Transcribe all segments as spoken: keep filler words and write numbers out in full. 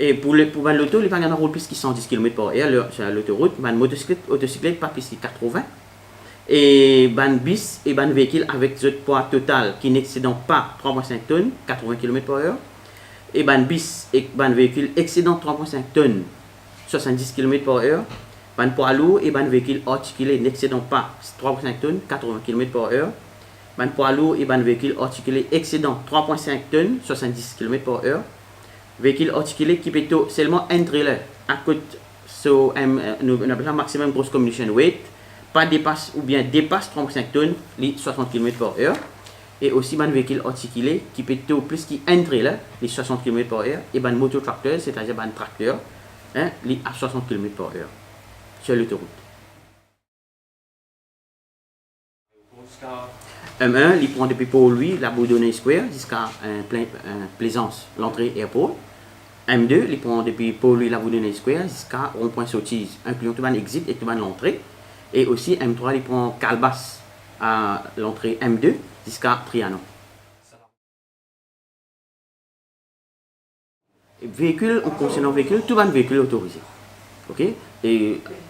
E pou le, pou bann loto, li pa gagn drwa roul plis ki san dis kilomet par er lor, lor lotorout. Bann motosiklet, otosiklet, pa plis ki katrovin. E bann bis e bann veikil avek zot pwa total ki n'excedan pa trwa pwin sink tonn, katrovin kilomet par er. E bann bis e bann veikil excedan trwa pwin sink tonn, swasanndis kilomet par er. Bann pwa lour e bann veikil artikile n'excedan pa trwa pwin sink tonn, katrovin kilomet par er. Bann pwa lour e bann veikil artikile excedan trwa pwin sink tonn, swasanndis kilomet par er. Veikil artikile ki pe to selman enn trailer, akot so, em, nou, nou apel sa maximum gross combination weight, pa depas oubien depas trwa pwin sink tonn, li swasant kilomet par er. E osi bann veikil artikile ki pe to plis ki enn trailer, li swasant kilomet par er, e bann moto tractors, setadir bann trakter, en, li a swasant kilomet par er lor lotorout. M enn, li pran depi Port Louis, Labourdonnais Square, ziska, eh, Pla-, eh, Plaisance, lantre airport. M de, li pran depi Port Louis, Labourdonnais Square, ziska ron-pwin Sottise, inkli tou bann exit ek tou bann lantre. E osi M trwa, li pran Kalbas, a lantre M de, ziska Trianon. Veikil, an konsernan veikil, tou bann veikil otorize. Ok? E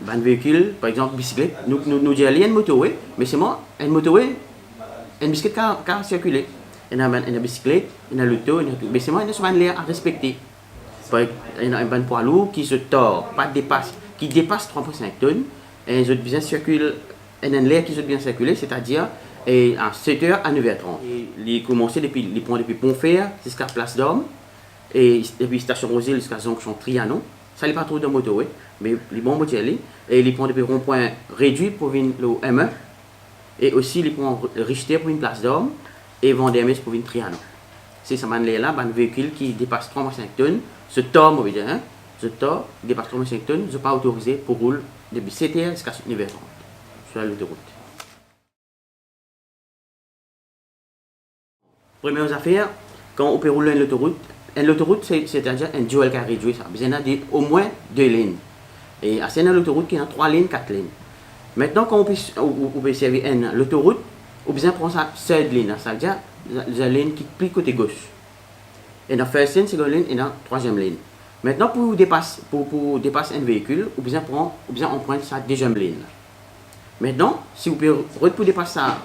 bann veikil, par exanp, bisiklet, nou, nou, nou dir li enn motorway, me selman enn motorway, enn bisiklet ka, ka sirkile. Ena bann, ena bisiklet, ena loto, ena tou. Me selman ena so bann ler a respekte. Par ex-, ena bann pwa lour ki zot tar pa depas, ki depas trwa pwin sink tonn, e zot bizin sirkil, ena enn ler ki zot bizin sirkile, setadir, e, a set er a nef er trant. E li koumanse depi, li pran depi Pont Fer ziska Place d'Armes, e depi Stasion Roseville ziska Zonksion Trianon. Sa li pa tro dan motorway, me li bon, mo dir li. E li pran depi ron-pwin Redwi pou vinn lor M enn, e osi li pran Richter pou vinn Place d'Armes, e Vandermeer pou vinn Trianon. Se sa bann ler la, bann veikil ki depas trwa pwin sink tonn, zot tar, mo pe dir, en, zot tar depas trwa pwin sink tonn, zot pa otorize pou roul depi set er ziska nef er trant lor lotorout. Premie zafer, kan ou pe roul lor enn lotorout, enn lotorout, se, setadir enn dual carriageway sa. Bizin ena de, omwin de lane. E aster ena lotorout ki ena trwa lane, kat lane. Aster, kan ou pe, ou, ou, ou pe servi enn lotorout, ou bizin pran sa third lane la, savedir, sa, sa lane ki pli kote gos. Ena first lane, second lane, ena trwaziem lane. Aster, pou depas, pou, pou depas enn veikil, ou bizin pran, ou bizin anprint sa deziem lane la. Aster, si ou pe rod pou depas sa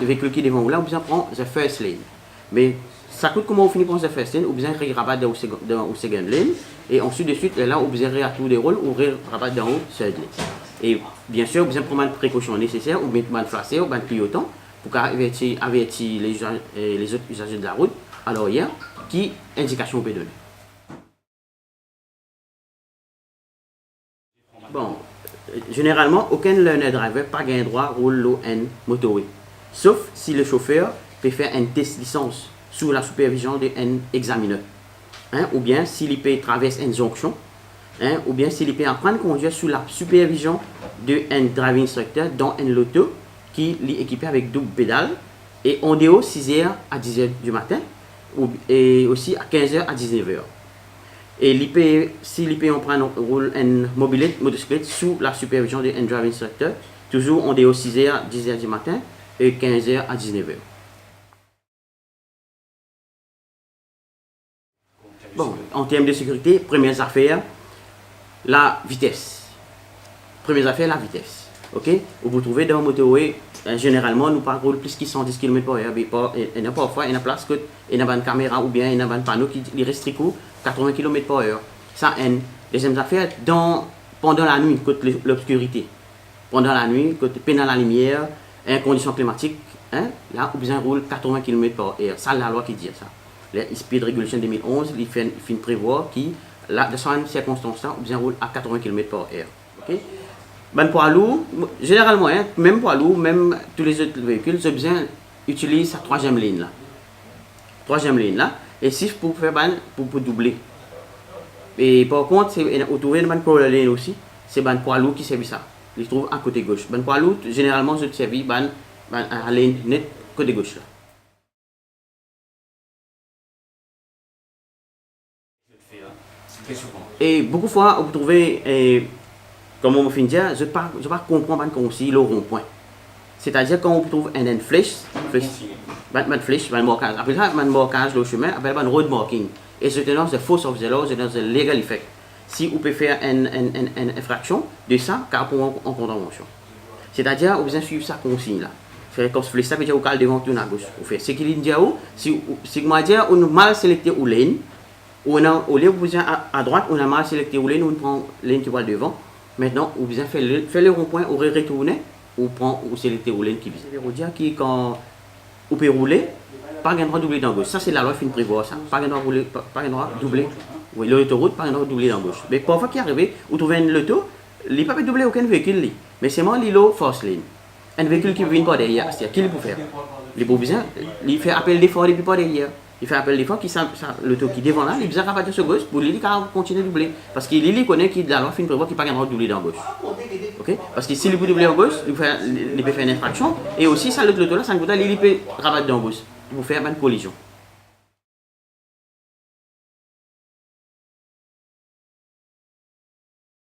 veikil ki devan ou la, ou bizin pran the first lane. Me sa kout kouma ou fini pran the first lane, ou bizin re-rabat dan ou second, dan ou second lane, e ensuite de suite, lerla ou bizin re-atour de rol, ou re-rabat dan ou third lane. E biensir, ou bizin pran bann prekosion neseser, ou met bann flaser, ou bann kliyotan, pou kapav averti, averti lezot, eh, lezot izaze de larout, a laryer, ki indikasion ou pe done. Bon, zeneralman, okenn learner driver pa gagn drwa roul lor enn motorway, sof si le sofer pe fer enn tes lisans sou la sipervizion de enn egzaminer, hein, oubien si li pe travers enn zonksion, hein, oubien si li pe aprann kondwir sou la sipervizion de enn driving instructor dan enn loto ki li ekipe avek doub pedal, e an deor siz er a diz er di matin, ou, e osi a kinz er a diz nef er. E li pe, si li pe aprann roul enn mobilet, motosiklet, sou la sipervizion de enn driving instructor, touzour an deor siz er, diz er di matin, e kinz er a diz nef er. Bon, an term de sekirite, premie zafer, lavites. Premie zafer, lavites. Ok? Ou pou trouve dan motorway, eh, zeneralman, nou pa roul plis ki san dis kilomet par er, me par, e, ena parfwa, ena plas kot ena bann kamera oubien ena bann pano ki li restrik ou katrovin kilomet par er. Sa enn. Deziem zafer, dan, pandan lanwit, kot le, lobskirite. Pandan lanwit, kot pena lalimier, en kondision klimatik, hein, la ou bizin roul katrovin kilomet par er. Sa lalwa ki dir sa. Le Speed Regulation de mil onz, li finn, finn prevwar ki la, dan sa bann sirkonstans la, ou bizin roul a katrovin kilomet par er. Ok? Bann pwa lour, zeneralman, hein, mem pwa lour, mem tou lezot veikil, zot bizin itiliz sa trwaziem lane la. Trwaziem lane la, e sif pou fer bann, pou, pou double. E par kont, se, ou trouve bann crawler lane osi, se bann pwa lour ki servi sa. Li trouv a kote gos. Bann pwa lour, zeneralman, zot servi bann, bann, a lane net kote gos la. E boukou fwa, ou trouve, e, kouma mo finn dir, zot pa, zot pa konpran bann konsign lor ronpwin. Setadir, kan ou trouv enn, enn fles, fles, bann, bann fles, bann markaz. Apre sa, bann markaz lor sime, apel bann road marking. Is it enough the force of the law, is it enough the legal effect? Si ou pe fer enn, enn, enn, enn infraksion, de sa, kapav pran an, an kontravansion. Setadir, ou bizin swiv sa konsign la. Fer kouma flis la pe dir ou kal devan, tourn agoz. Ou fer seki li dir ou, si, si kouma dir ou mal selekte ou lane, ou ena, olie ou bizin a, adrwat, ou ena mal selekte ou lane, ou pran lane ki pou al devan. Aster, ou bizin fer le, fer le ronpwin, ou re, retourne, ou pran, ou selekte ou lane ki bizin. Ou dir ki kan ou pe roule, pa gagn drwa double dan gos. Sa se lalwa finn prevwar sa. Pa gagn drwa roule, pa, pa gagn drwa double. Wi, lor lotorout, pa gagn drwa double dan gos. Me parfwa ki arive, ou trouv enn loto, li pa pe double okenn veikil li. Me selman li lor fast lane. Enn veikil ki vinn par deryer, aster, ki li pou fer? Li pou bizin, li fer apel defar depi par deryer. Li fer apel defar ki sa, sa loto ki devan la, li bizin rapatriye so gos, pou li, li kapav kontigne double. Parski li, li kone ki lalwa finn prevwar ki pa gagn drwa double dan gos. Ok? Parski si li pou double an gos, li pou fer, li, li pe fer enn infraksion, e osi sa lot loto la, sa enn kout la, li, li pe rapatriye dan gos. Li pou fer bann kolizion.